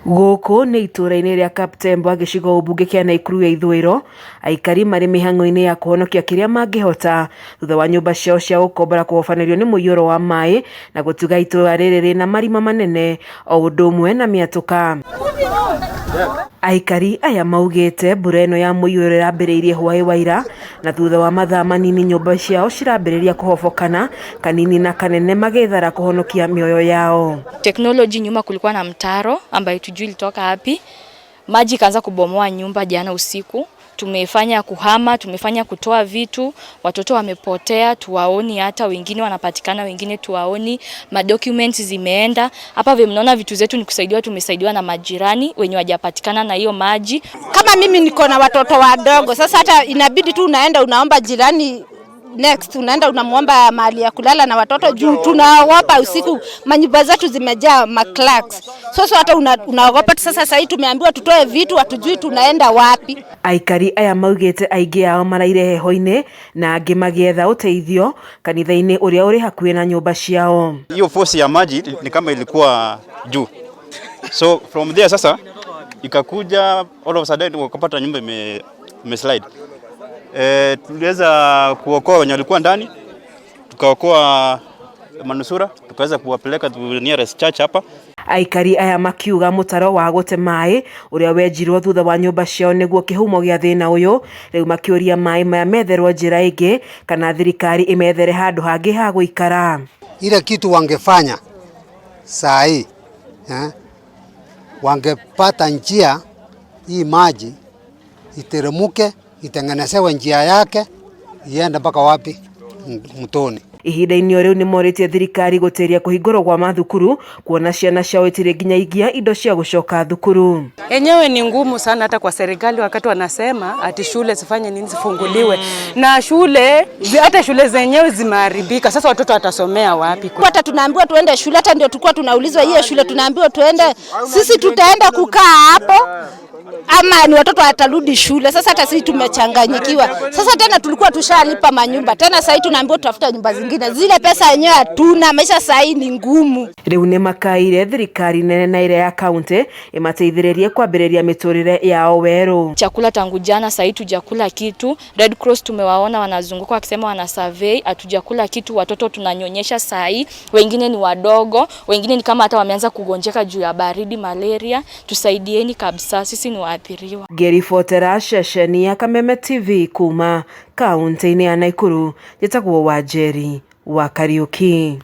Gũkũ nĩ itũũra-inĩ rĩa Kaptembwa gĩcigo mbunge kĩa Naikuru ya ithũĩro, aikari marĩ mĩhang'o-inĩ ya kũhonokia kĩrĩa mangĩhota thutha wa nyũmba ciao cia gũkombora kũhobanĩrio nĩ mũiyũro wa maĩ na gũtiga itũũra rĩrĩ rĩna marima manene o ũndũ ũmwe na mĩatũka. Aikari aya maugĩte mbura ĩno ya mũiyũro ĩrambĩrĩirie hwaĩ wa ira na thutha wa mathaa manini nyũmba ciao cirambĩrĩria kũhobokana kanini na kanene magĩthara kũhonokia mĩoyo yao. Technology nyuma kulikuwa na mtaro ambayo tujui ilitoka wapi. Maji ikaanza kubomoa nyumba jana usiku. Tumefanya kuhama, tumefanya kutoa vitu, watoto wamepotea, tuwaoni hata wengine wanapatikana, wengine tuwaoni, madocuments zimeenda. Hapa vile mnaona vitu zetu ni kusaidiwa, tumesaidiwa na majirani wenye wajapatikana na hiyo maji. Kama mimi niko na watoto wadogo, sasa hata inabidi tu unaenda unaomba jirani next, unaenda unamuomba mahali ya kulala na watoto juu tunaogopa usiku, manyumba zetu zimejaa macracks. Sasa hata unaogopa sasa. Sasa hii tumeambiwa tutoe vitu, hatujui tunaenda wapi. Aikari aya maugĩte aingĩ ao maraire heho-inĩ na angĩ magĩetha ũteithio kanitha-inĩ ũrĩa ũrĩ hakuhĩ na nyũmba ciao. Hiyo force ya maji ni kama ilikuwa juu, so from there sasa ikakuja all of a sudden wakapata nyumba ime slide. Tuliweza kuokoa wenye walikuwa ndani, tukaokoa manusura, tukaweza kuwapeleka to nearest church hapa. Aikari aya makiuga mũtaro wa gũte maĩ ũrĩa wenjirwo thutha wa nyũmba ciao nĩguo kĩhumo gĩa thĩna ũyũ, rĩu makĩũria maĩ maya metherwo njĩra ĩngĩ kana thirikari ĩmethere handũ hangĩ ha gũikara. Ile kitu wangefanya saa hii eh, wangepata njia hii maji iteremuke itengenezewe njia yake iende mpaka wapi? Mtoni. Ihinda-inĩ o rĩu nĩmorĩtie thirikari gũtĩria kũhingũrwo gwa mathukuru kuona ciana ciao itirĩ nginyagia indo cia gũcoka thukuru. Enyewe ni ngumu sana hata kwa serikali wakati wanasema ati shule zifanye nini zifunguliwe, na shule hata shule zenyewe zimeharibika. Sasa watoto watasomea wapi? Hata tunaambiwa tuende shule, hata ndio tulikuwa tunaulizwa hiyo shule, tunaambiwa tuende, sisi tutaenda kukaa hapo ama ni watoto watarudi shule? Sasa hata sisi tumechanganyikiwa. Sasa tena tulikuwa tushalipa manyumba, tena sasa tunaambiwa tutafuta nyumba zingine, zile pesa yenyewe hatuna. Maisha sasa ni ngumu. Rĩu nĩ makaire thirikari nene na ĩrĩa ya kaunti ĩmateithĩrĩrie kwambĩrĩria mĩtũrĩre yao werũ. Chakula tangu jana sasa tujakula kitu. Red Cross tumewaona wanazunguka wakisema wana survey, hatujakula kitu, watoto tunanyonyesha saa hii, wengine ni wadogo, wengine ni kama hata wameanza kugonjeka juu ya baridi, malaria. Tusaidieni kabisa, sisi ni waathiriwa. Ngĩribotera ceceni ya Kameme TV kuma kaunti-inĩ ya Naikuru, njĩtagwo Wanjeri wa Kariuki.